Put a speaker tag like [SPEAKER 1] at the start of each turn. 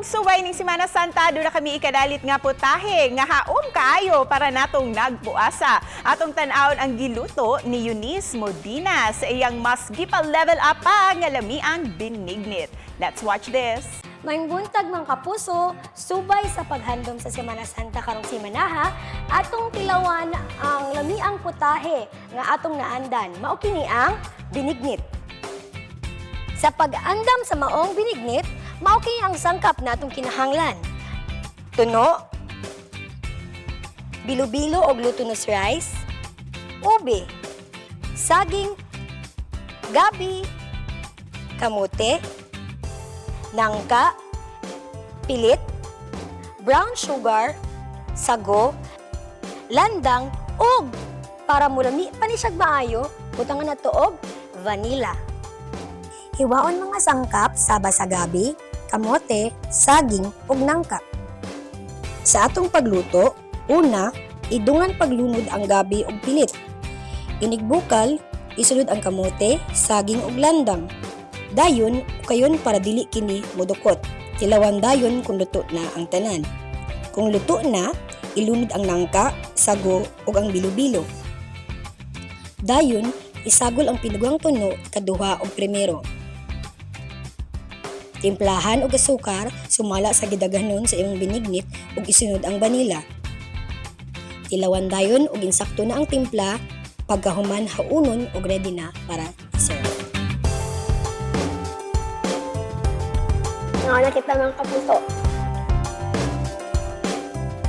[SPEAKER 1] Pagsubay ning Semana Santa, duna kami ikadalit nga putahe nga haom kaayo para natong nagpuasa. Atong tan-awon ang giluto ni Eunice Modina sa iyang mas gipa-level up pa nga lamiang binignit. Let's watch this.
[SPEAKER 2] Maayong buntag, mga kapuso, subay sa paghandom sa Semana Santa karong simanaha, atong tilawan ang lamiang putahe nga atong naandan. Mao kini ang binignit. Sa pag-andam sa maong binignit, mao kini ang sangkap na atong kinahanglan. Tuno, bilo-bilo o glutinous rice, ube, saging, gabi, kamote, nangka, pilit, brown sugar, sago, landang, ug para mulami pa ni siyag maayo, butangan nato og vanilla. Hiwaon mga sangkap saba sa gabi, kamote, saging ug nangka.
[SPEAKER 3] Sa atong pagluto, una, idungan paglunod ang gabi ug pilit. Inigbukal, isulod ang kamote, saging ug landang. Dayon, ukayon para dili kini modukot. Tilawan dayon kung luto na ang tanan. Kung luto na, ilunod ang nangka, sago ug ang bilo-bilo. Dayon, isagol ang pinugang tuno kaduha og primero. Timplahan og asukar sumala sa gidaghanon sa imong binignit ug isunod ang vanilla. Tilawan dayon ug insakto na ang timpla, pagkahuman haunon ug ready na para i-serve.
[SPEAKER 2] Nga na kita, mga kapuso.